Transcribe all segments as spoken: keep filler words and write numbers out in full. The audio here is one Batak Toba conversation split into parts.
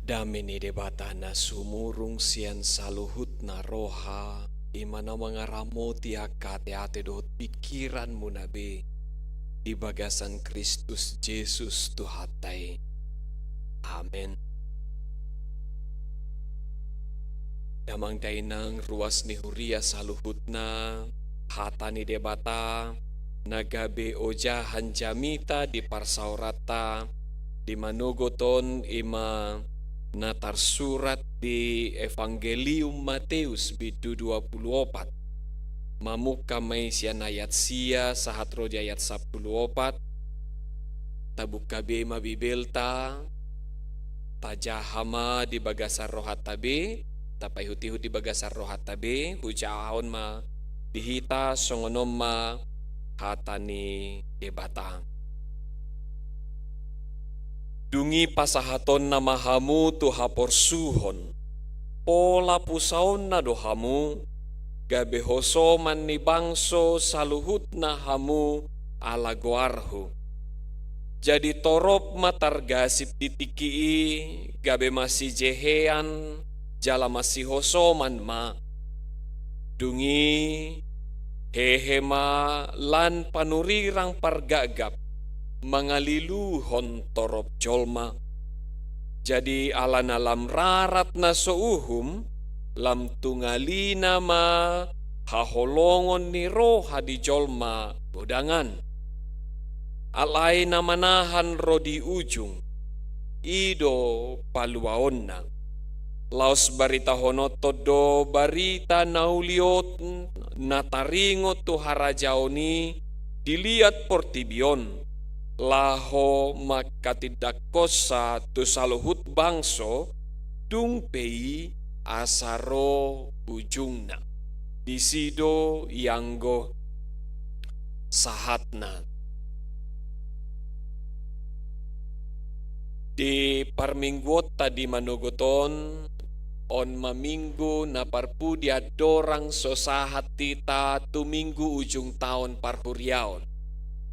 Dame ni Debata na sumurung sian saluhutna roha, i ma na mangaramoti angka ateate dohot pingkiranmuna be di bagasan Kristus Jesus Tuhanta i. Amen. Damang dainang ruas ni huria saluhutna, hata ni Debata na gabe ojahan jamita di parsaoranta di manogot on i ma na tarsurat di Evangelium Mateus bindu dua pulu opat. Mamungka ma i sian ayat sia sahat ro di ayat sampulu opat. Tabungka be ma Bibelta, tajaha ma di bagasan rohanta be, tapaihutihut di bagasan rohanta be, hujahahon ma di hita songon on ma hata ni Debata. Dung i pasahatonna ma hamu tu haporsuhon, pola pusaonna do hamu, gabe hosoman ni bangso saluhutna hamu ala goarhu. Jadi torop ma targasip di tingki i, gabe masijehean jala masihosoman ma. Dung i hehe ma lan panurirang pargapgap mangaliluhon torop jolma. Jadi alana lam rarat na so uhum, lam tungalina ma haholongon ni roha di jolma godang an. Alai na manahan ro di ujung, i do paluaonna. Laos baritahononton do barita na uli on na taringot tu harajaon i di liat portibi on, laho mangkatindangkonsa tu saluhut bangso, dung pe i asa ro ujungna. Disi do ianggo sahatna. Di parmingguonta di manogot on, on ma minggu na parpudi andorang so sahat hita tu minggu ujung taon parhuriaon.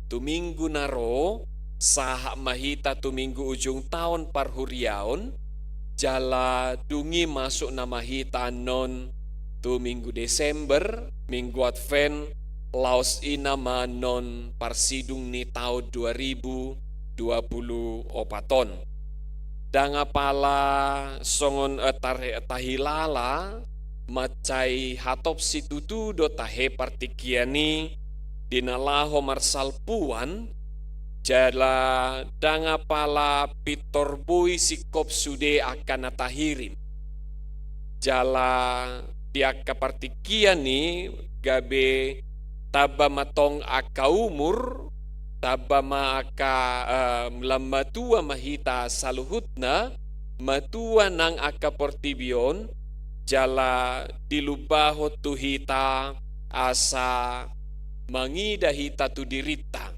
Tu minggu na ro, sahat ma hita tu minggu ujung taon parhuriaon, jala dung i masuk nama hita annon tu minggu Desember, minggu Advent, laos i nama annon parsidung ni taon dua ribu dua pulu opat on. Ndang apala songon, eh, tar-, tahilala, mansai hatop situtu do tahe partingkian i di na laho marsalpuan, jala ndang apala pintor boi singkop sude angka na tahirim. Jala di angka partingkian i gabe tamba ma tong angka umur, tamba ma angka, eh, lam matua ma hita saluhutna, matua nang angka portibi on, jala dilumbahon tu hita asa mangida hita tu dirinta,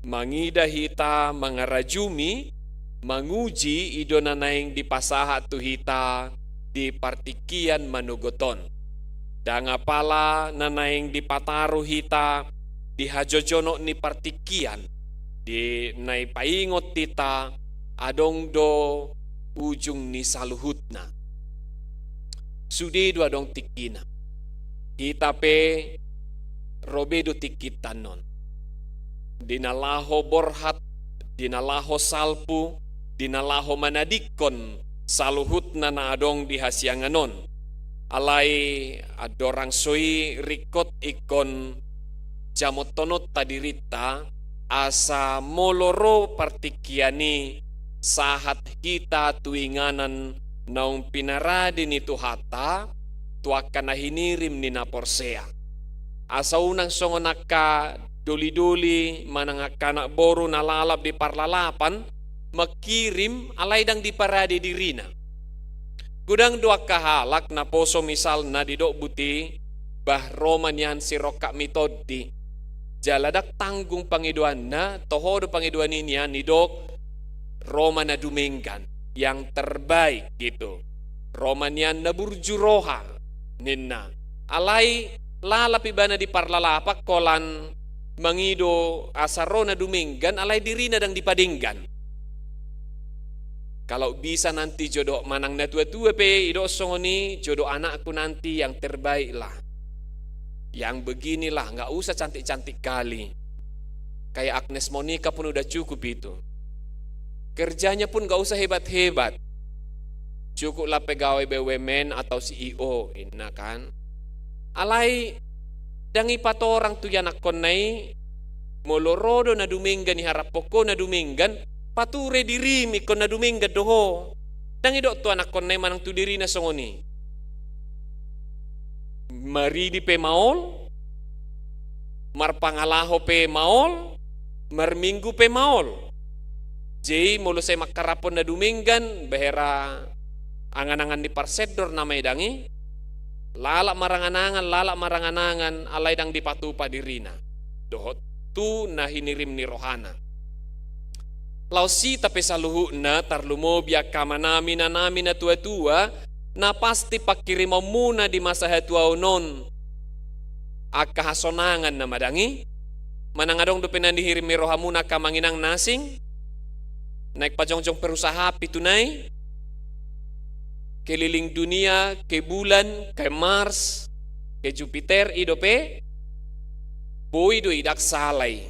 mangida hita mangarajumi, manguji i do na naeng dipasahat tu hita di partingkian manogot on. Ndang apala na naeng dipataru hita di hajojonok ni partingkian, di na ipaingot hita, adong do ujung ni saluhutna. Sude do adong tingkina. Hita pe ro be do tingkinta annon. Di na laho borhat, di na laho salpu, di na laho manadingkon saluhutna na adong di hasiangan on. Alai andorang so i ringkot ingkon jamothononta dirinta, asa molo ro partingkian i sahat hita tu inganan naung pinarade ni Tuhanta tu angka na hinirim ni na porsea. Asa unang songon angka dolidoli manang angka anak boru na lalap di parlalapan, mangkirim alai ndang diparade dirina. Godang do angka halak na poso misalna didok buti, bah, ro ma nian sirongkap ni tondi. Jala ndang tanggung pangidoanna, toho do pangidoan i nian didok, ro ma na dumenggan, yang terbaik gitu. Ro ma nian na burju roha, ninna. Alai lalap ibana di parlalapan holan mangido asa ro na dumenggan, alai dirina ndang dipadenggan. Kalau bisa nanti jodoh manang na tua-tua pe idok songon i, jodoh anakku nanti yang terbaik lah. Yang beginilah, nggak usah cantik-cantik kali. Kayak Agnes Monica pun udah cukup itu. Kerjanya pun nggak usah hebat-hebat. Cukuplah pegawai B U M N atau C E O, inna kan. Alai ndang ipatorang tu ianakkonna i, molo ro do na dumenggan, iharaphon ho na dumenggan, pature dirim ingkon na dumenggan do ho. Ndang idok tu anakkonna i manang tu dirina songon i. Maridi pe maol, marpangalaho pe maol, marminggu pe maol. Jadi molo sai mangkaraphon na dumenggan, bahera angan-angan ni parsendor nama i dang i, lalap marangan-angan, lalap marangan-angan, alai ndang dipatupa dirina dohot tu na hinirim ni rohana. Laos hita pe saluhutna, tarlumobi angka amanami, inanami na tua-tua, na pasti pangkirimonmuna di masa hatuaon on angka hasonangan nama dang i. Manang adong dope na nihirim ni rohamuna angka amang inang na asing, naeng pajongjong perusahaan pitu nai, keliling dunia, ke bulan, ke Mars, ke Jupiter, i dope, boi do i, ndang sala i.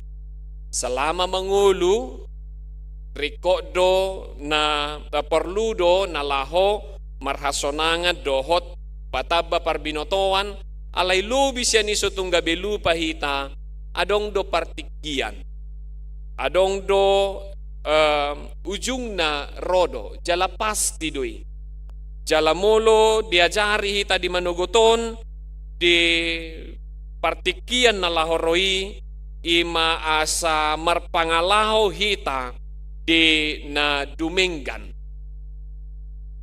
Selama mangolu, ringkot do na, na porlu do na laho marhasonangan dohot patamba parbinotoan, alai lobi sian i so tung gabe lupa hita, adong do partingkian. Adong do, em, ujungna ro do, jala pasti do i. Jala molo diajari hita di manogot on, di partingkian na laho ro i, i ma asa marpangalaho hita di na dumenggan.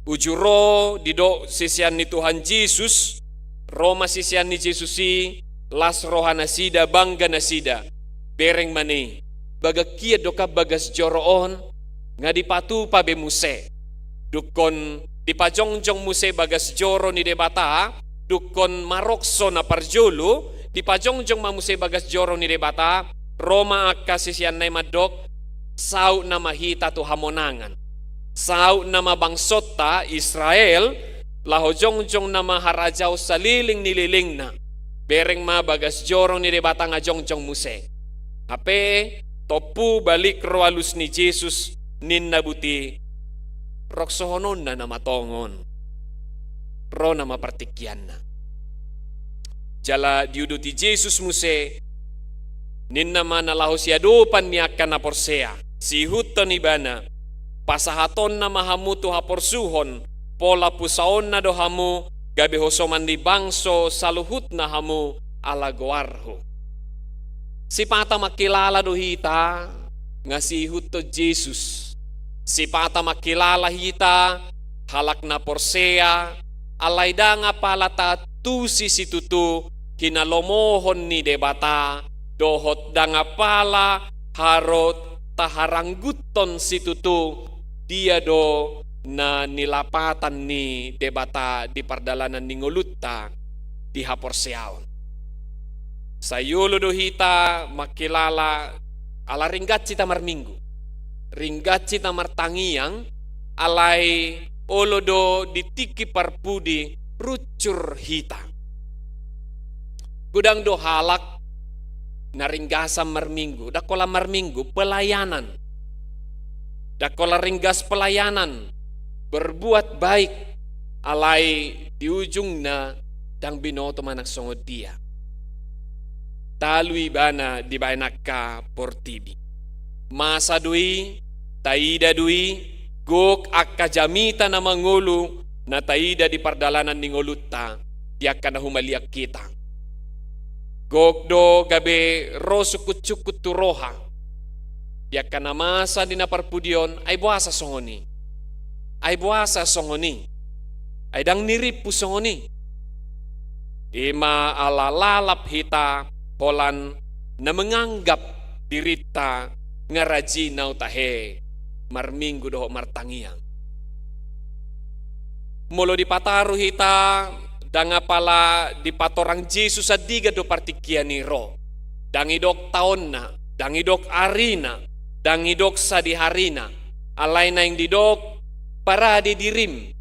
Uju ro didok sisean ni Tuhan Jesus, ro ma sisean ni Jesus i, las roha nasida, bangga nasida. Bereng ma i, bagas hian do kan bagas joro on, nga dipatupa be muse. Dungkon dipajongjong muse bagas joro ni Debata, dungkon marokso na parjolo, dipajongjong ma muse bagas joro ni Debata, ro ma angka siseanna i mandok, saut nama hita tu hamonangan. Saut nama bangsonta Israel, laho jongjong nama harajaon saleleng ni lelengna. Bereng ma bagas joro ni Debata nga jongjong muse. Hape, tompu balik ro alus ni Jesus, ninna buti, roksohononna nama tongon. Ro nama partingkianna. Jala diuduti Jesus muse, ninna ma na laho siadopan ni angka na porsea, siihuthon ibana, pasahatonna ma hamu tu haporsuhon, pola pusaonna do hamu, gabe hosoman ni bangso saluhutna hamu ala goarhu. Sipata mangkilala do hita, nga siihuthon Jesus. Sipata mangkilala hita, halak na porsea, alai ndang apala taantusi situtu hinalomohon ni Debata, dohot ndang apala harus taharangguthon situtu, dia do na nilapatan ni Debata di pardalanan ni ngolunta di haporseaon. Sai olo do hita mangkilala ala ringgas hita marminggu, ringgas hita martangiang, alai olo do di tingki parpudi runcur hita. Godang do halak na ringgasan marminggu, ndang holan marminggu, pelayanan. Ndang holan ringgas pelayanan, berbuat baik, alai di ujungna ndang binoto manang songon dia. Talu ibana dibaen angka portibi. Masa do i, taida do i, gok angka jamita na mangolu, na taida di pardalanan ni ngolunta, di angka na humaliang hita. Gok do gabe ro sungkun-sungkun tu roha. Di angka na masa di na parpudi on, ai boasa songon i? Ai boasa songon i? Ai ndang nirimpu songon i? I ma ala lalap hita holan na menganggap dirinta nga rajin na tahe marminggu dohot martangiang. Molo dipataru hita, ndang apala dipatorang Jesus andigan do partingkian i ro. Ndang idok taonna, ndang idok arina, ndang idok sadiharina. Alai naeng didok, parade dirim.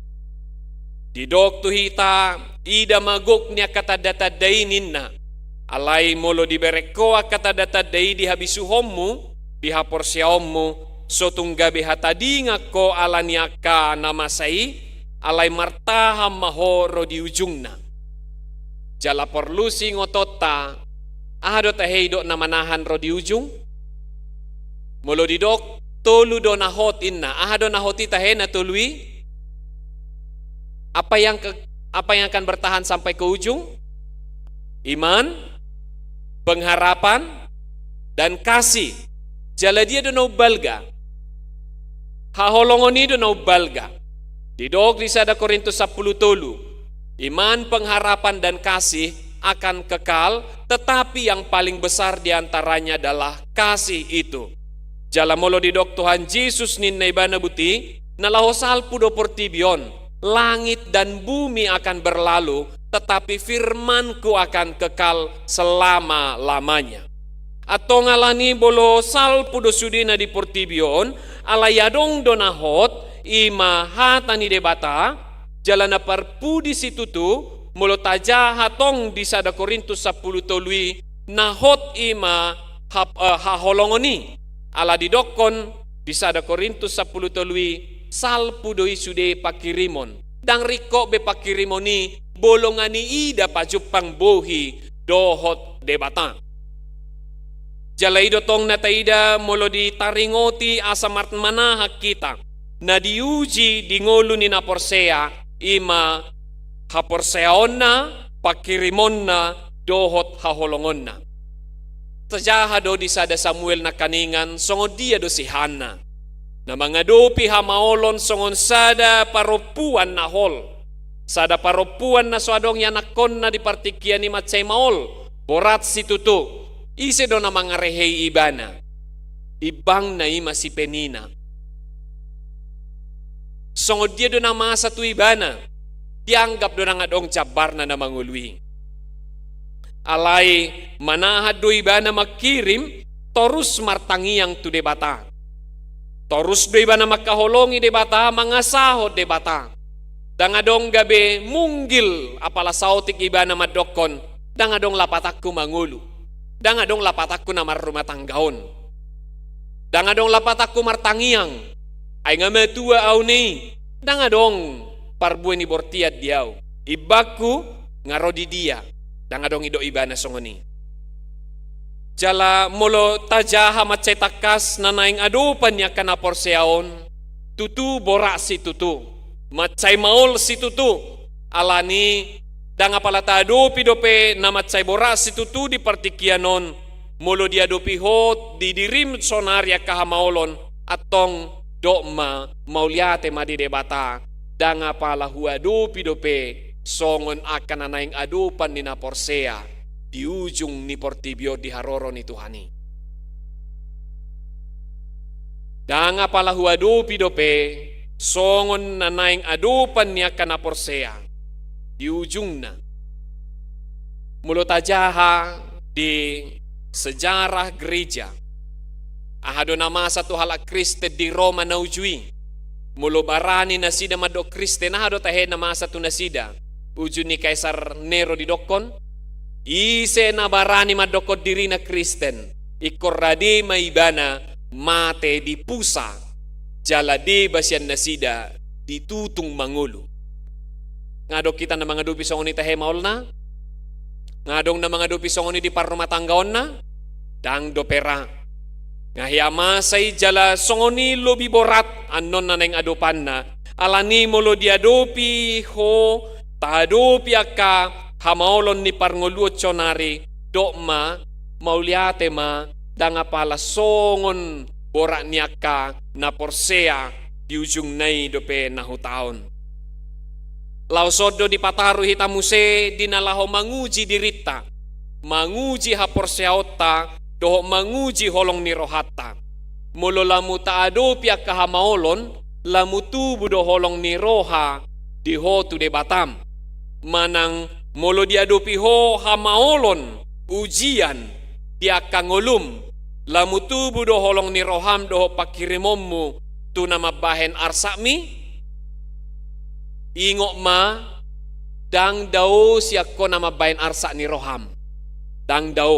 Didok tu hita, ida ma gok ni angka tanda-tanda i ninna. Alai molo dibereng ho angka tanda-tanda i di habisuhonmu, di haporseaonmu, so tung gabe hatadingan ho ala ni angka na masa i, alai martahan ma ho ro di ujungna. Jala porlu siingotonta, aha do tahe didok na manahan ro di ujung? Molo didok, tolu do na hot inna. Aha do na hot i tahe na tolu i? Apa yang ke-, apa yang akan bertahan sampai ke ujung? Iman, pengharapan, dan kasih. Jala dia do na umbalga? Haholongon i do na umbalga. Didok di sada Korintus sampulu tolu, iman, pengharapan, dan kasih akan kekal, tetapi yang paling besar di antaranya adalah kasih itu. Jala molo didok Tuhan Jesus ninna ibana buti, na laho salpu do portibi on, langit dan bumi akan berlalu, tetapi firman-Ku akan kekal selama-lamanya. Antong ala ni molo salpu do sudena di portibi on, alai adong do na hot, i ma hata ni Debata, jala na parpudi situtu, molo tajaha tong di sada Korintus sampulu tolu i, na hot i ma hap-, eh, haholongon i. Ala didokkon di sada Korintus sampulu tolu i, salpu do i sude pangkirimon. Ndang ringkot be pangkirimon i, bolongan i ida pajumpang bohi dohot Debata. Jala i do tong na taida molo ditaringoti asa marmanahan hita, na diuji di ngolu ni na porsea, i ma haporseaonna, pangkirimonna, dohot haholongonna. Tajaha do di sada Samuel nangkiningan songon dia do si Hanna, na mangadopi hamaolon songon sada parompuan na hol, sada parompuan na so adong ianakkonna di partingkian i mansai maol, borat situtu. Ise do na mangarehei ibana? Imbangna i ma si Penina. Songon dia do na masa tu ibana? Dianggap do ndang adong jambarna na mangolu i. Alai manahan do ibana mangkirim, torus martangiang tu Debata. Torus do ibana mangkaholongi Debata, mangasahon Debata. Ndang adong gabe munggil, apala saotik ibana mandokkon, ndang adong lapatanku mangolu. Ndang adong lapatanku na marrumah tangga on. Ndang adong lapatanku martangiang. Ai nga matua au, ninna i. Ndang adong parbue ni bortian di au. Imbangku nga ro di dia? Ndang adong didok ibana songon i. Jala molo tajaha mansai tangkas na naeng adopan ni angka na porsea on, tutu borat situtu, mansai maol situtu. Ala ni ndang apala taadopi dope na mansai borat situtu di partingkian on, molo diadopi ho di dirim saonari angka hamaolon, antong dok ma, mauliate ma di Debata, ndang apala huadopi dope songon angka na naeng adopan ni na porsea di ujung ni portibi on di haroro ni Tuhan i. Ndang apala huadopi dope songon na naeng adopan ni angka na porsea di ujungna. Molo tajaha di sejarah gereja, aha do na masa tu halak Kristen di Roma na uju i? Molo barani nasida mandok Kristen, aha do tahe na masa tu nasida? Uju ni Kaisar Nero didokkon, ise na barani mandokkon dirina Kristen, ingkon rade ma ibana mate di pusa, jala deba sian nasida ditutung mangolu. Nga adong hita na mangadopi songon i tahe maolna? Nga adong na mangadopi songon i di parrumatanggaonna? Ndang dope ra. Nga hea masa i jala songon i lobi borat annon na naeng adopanna. Ala ni molo diadopi ho, taadopi angka hamaolon ni parngoluon saonari, dok ma, mauliate ma, ndang apala songon borat ni angka na porsea di ujungna i dope na hutaon. Laos on do dipataru hita muse di na laho manguji dirinta, manguji haporseaonta, dohot manguji holong ni rohanta. Molo lamu taadopi angka hamaolon, lamu tubu do holong ni roha di ho tu Debatam. Manang molo diadopi ho hamaolon, ujian, di angka ngolum, lamu tubu do holong ni roham dohot pangkirimonmu tu na mambahen arsakmi? Ingot ma, ndang dao sian ho na mambahen arsak ni roham. Ndang dao.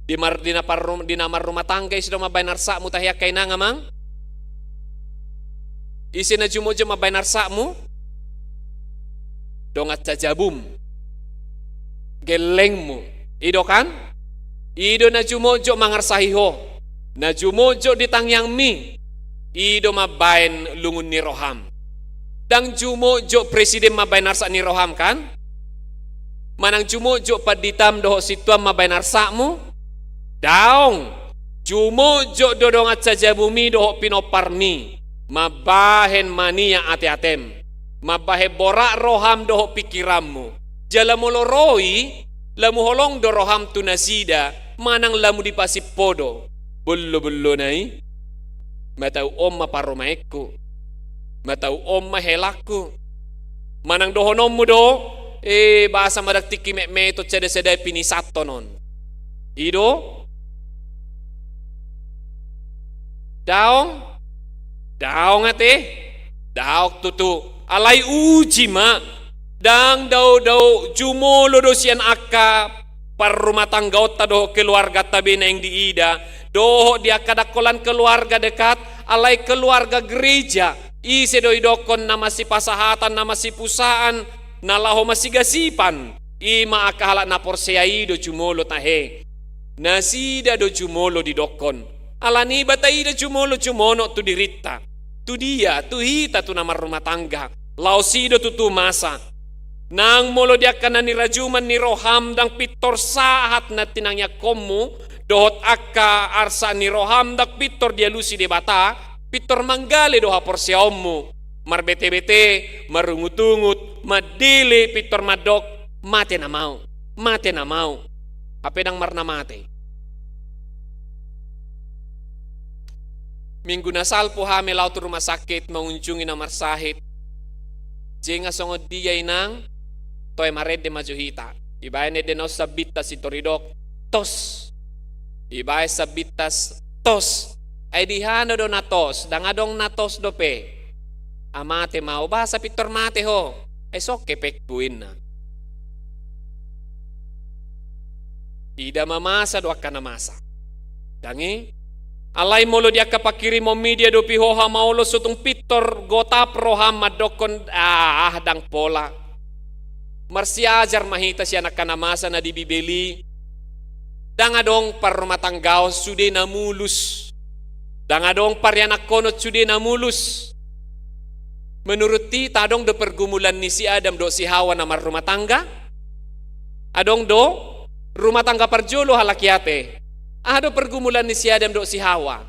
Di mar-, di na parrum-, di na marrumah tangga ise do mambahen arsakmu tahe angka inang amang? Ise na jumotjot mambahen arsakmu? Dongan sajabum. Gellengmu. I do kan? I do na jumotjot mangarsahi ho. Na jumotjot di tangiangmi. I do mambahen lungun ni roham. Ndang jumotjot presiden mambahen arsak ni roham kan? Manang jumotjot panditam dohot sintuam mambahen arsakmu? Daong. Jumotjot do dongan sajabumi dohot pinomparmi mambahen maniak ateatem, mambahen borat roham dohot pingkiranmu. Jala molo ro i, lamu holong do roham tu nasida, manang lamu dipasip ho do? Bollobollona i, ma tau on ma parumaenku, ma tau on ma helangku. Manang dohononmu do, eh, bahasa ma ndang tingki metmeton, sada-sada pinisathon on. I do? Daong? Daong ate? Daong tutu. Alai uji ma. Ndang dao-dao jumolo do sian angka parrumatanggaonta dohot keluarganta be naeng diida, dohot di angka ndang holan keluarga dekat, alai keluarga gereja. Ise do idokkon na masipasahatan, na masipusaan, na laho masigasipan? I ma angka halak na porsea i do jumolo tahe. Nasida do jumolo didokkon. Alani i bata i do jumolo jumonok tu dirinta. Tu dia? Tu hita, tu na marrumatangga. Laos i do tutu masa. Nang molo di angka na nirajuman ni roham ndang pintor sahat na tinangiangkonmu, dohot angka arsak ni roham ndang pintor dialusi Debata, pintor manggale do haporseaonmu. Marbete-bete, marungut-ungut, mandele, pintor mandok, mate nama au, mate nama au. Hape ndang marna mate. Minggu na salpu hami laho tu rumah sakit mangunjungi na marsahit. Jala songon dia inang, toe marende ma jo hita. Ibaen ende na on sambinta sintor idok, tos. Ibaen sambinta, tos. Ai di hano do na tos, ndang adong na tos dope. Ah, mate ma au, boasa pintor mate ho? Ai songon i pe, ninna. Ida ma masa do angka na masa. Ndang i? Alai molo di angka pangkirimon media diadopi ho hamaolon, so tung pintor gotap roham mandokkon, ah, ah, ndang pola. Marsiajar ma hita sian angka na masa na di Bibel i. Ndang adong parrumatanggaon sude na mulus. Ndang adong parianakhonon sude na mulus. Menurut hita, adong do pergumulan ni si Adam dohot si Hawa na marrumatangga? Adong do? Rumah tangga parjolo halak i ate. Aha do pergumulan ni si Adam dohot si Hawa?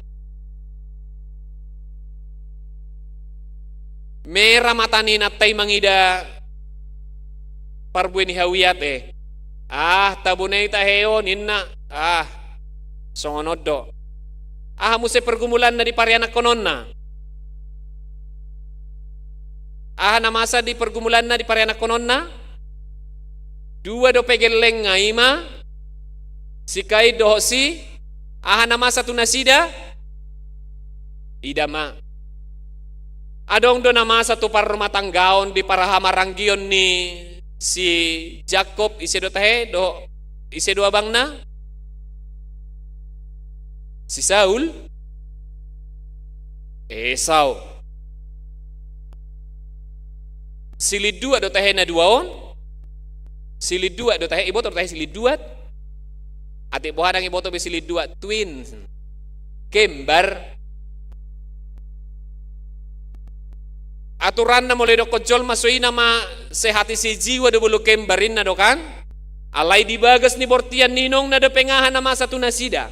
Mera mata ni inanta i mangida parbue ni hau i ate. Ah, tabo nai tahe on, ninna. Ah, songon on do. Aha muse pergumulanna di parianakkononna? Aha na masa di pergumulanna di parianakkononna? Dua dope gellengnga, i ma si Kain dohot si, aha na masa tu nasida? Ida ma. Adong do na masa tu parrumatanggaon di parhahamaranggion ni si Jakkob, ise do tahe, dohot ise do abangna? Si Saul? Esau. Silinduat do tahe na dua on? Silinduat do tahe, iboto do tahe silinduat? Atik boha ndang iboto be silinduat, twins. Kembar. Aturanna molo idokkon jolma, so i nama sehat isi jiwa do molo kembar, ninna do kan? Alai di bagas ni bortian ni inongna dope, nga aha na masa tu nasida?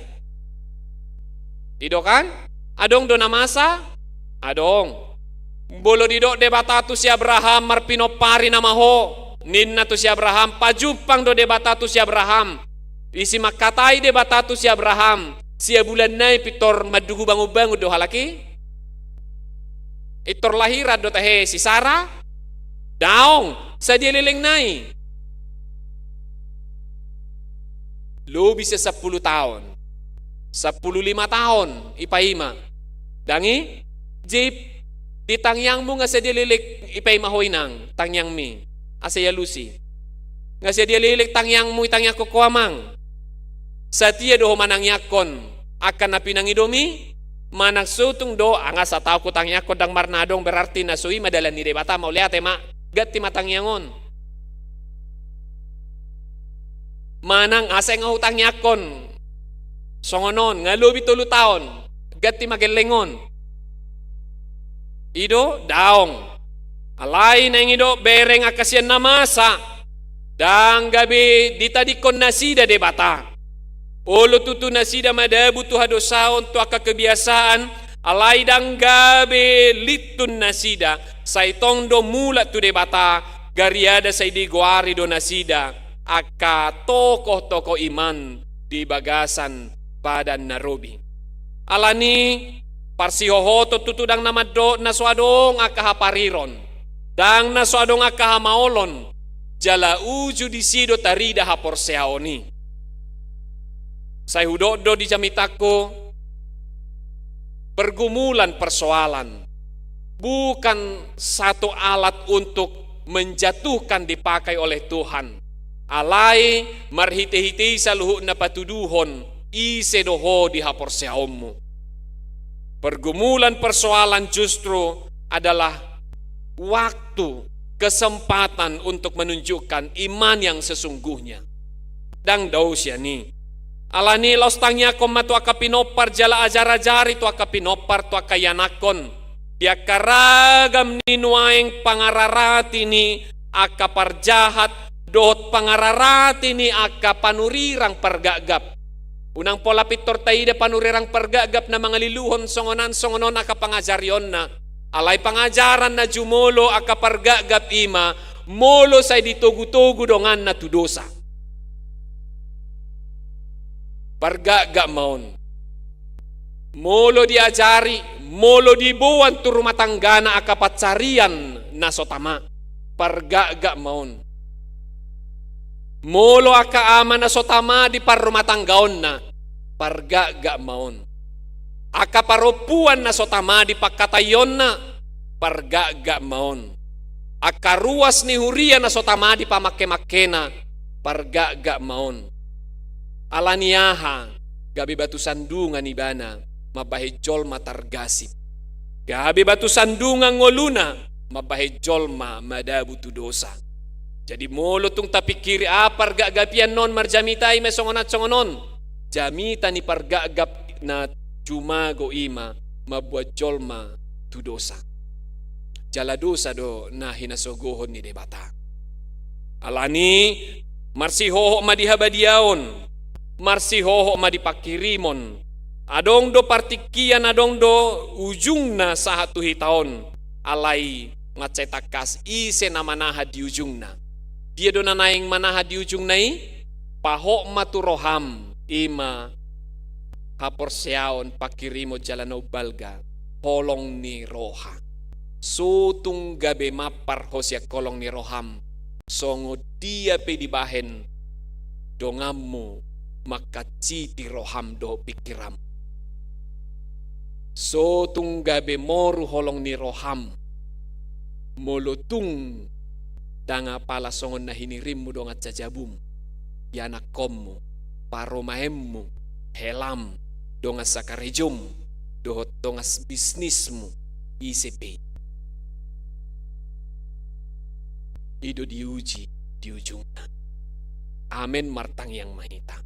I do kan? Adong do na masa? Adong. Molo didok Debata tu si Abraham, marpinompari nama ho, ninna tu si Abraham, pajumpang do Debata tu si Abraham. Disi mangkatai Debata tu si Abraham, sia bulan nai pintor mandugu bangun-bangun do halak i? Pintor lahiran do tahe si Sara? Daong, sadia leleng nai? Lobi sian sampulu taon. Sampulu lima taon, i paima. Ndang i? Jadi, Di tangiangmu nga sadia leleng ipaima ho inang tangiangmi, asa ialusi. Nga sadia leleng tangiangmu itangiangkon ho amang. Satia do ho manangiangkon angka na pinangidomi? Manang sotung do, anga sataon hutangiangkon ndang marnadong, berarti na so i ma dalan ni Debata, mauliate ma, ganti ma tangiang on. Manang asa nga hutangiangkon songon on, nga lobi tolu taon, ganti ma gelleng on. I do, daong. Alai naeng i do, bereng angka sian na masa, ndang gabe ditadingkon nasida Debata. Olo tutu nasida madabu tu hadosaon, tu angka kebiasaan, alai ndang gabe lintun nasida, sai tong do mulak tu Debata, gariada sai digoari do nasida angka tokoh-tokoh iman di bagasan padan na robi. Alani parsihohoton tutu ndang na mandok na so adong angka hapariron, ndang na so adong angka hamaolon, jala uju disi do tarida haporseaon i. Sai hudok do di jamitangku, pergumulan, persoalan bukan satu alat untuk menjatuhkan dipakai oleh Tuhan. Alai marhite-hite i saluhutna patuduhon ise do ho di haporseaonmu. Pergumulan, persoalan justru adalah waktu, kesempatan untuk menunjukkan iman yang sesungguhnya. Ndang dao sian i. Alani laos tangiangkon ma tu angka pinompar jala ajar-ajari tu angka pinompar, tu angka ianakhon. Di angka ragam ni nuaeng pangararati ni angka parjahat dohot pangararati ni angka panurirang pargapgap. Unang pola pintor taida panurirang pargapgap na mangaliluhon songon an songon on angka pangajarionna. Alai pangajaran na jumolo angka pargapgap i ma, molo sai ditogu-togu donganna tu dosa, pargapgap ma on. Molo diajari, molo diboan tu rumah tanggana angka pansarian na so tama, pargapgap ma on. Molo angka ama na so tama di parrumahtanggaonna, pargapgap ma on. Angka parompuan na so tama di pangkataionna, pargapgap ma on. Angka ruas ni huria na so tama di pamangke-mangkena, pargapgap ma on. Alani aha? Gabe batu sandungan ibana mambahen jolma targasip. Gabe batu sandungan ngoluna mambahen jolma madabu tu dosa. Jadi molo tung tapingkiri aha pargapgap i annon, marjamita i ma songon an songon on. Jamita ni pargapgap na jumago i ma mamboan jolma tu dosa. Jala dosa do na hinasogohon ni Debata. Alani marsihohot ma di habadiaon, marsihohot ma di pangkirimon. Adong do partingkian, adong do ujungna sahat tu hita on. Alai mansai tangkas ise na manahan di ujungna. Dia do na naeng manahan di ujungna i? Pahot ma tu roham, i ma haporseaon, pangkirimon jala na umbalga, holong ni roha. So tung gabe mampar ho sian holong ni roham, songon dia pe dibahen donganmu mangkansiti roham dohot pingkiranmu. So tung gabe moru holong ni roham, molo tung ndang apala songon na hinirimmu dongan sajabum, ianakhonmu, parumaenmu, helam, dongan sakarejom, dohot dongan bisnismu, ise pe i. I do diuji di ujungna. Amen. Martangiang ma hita.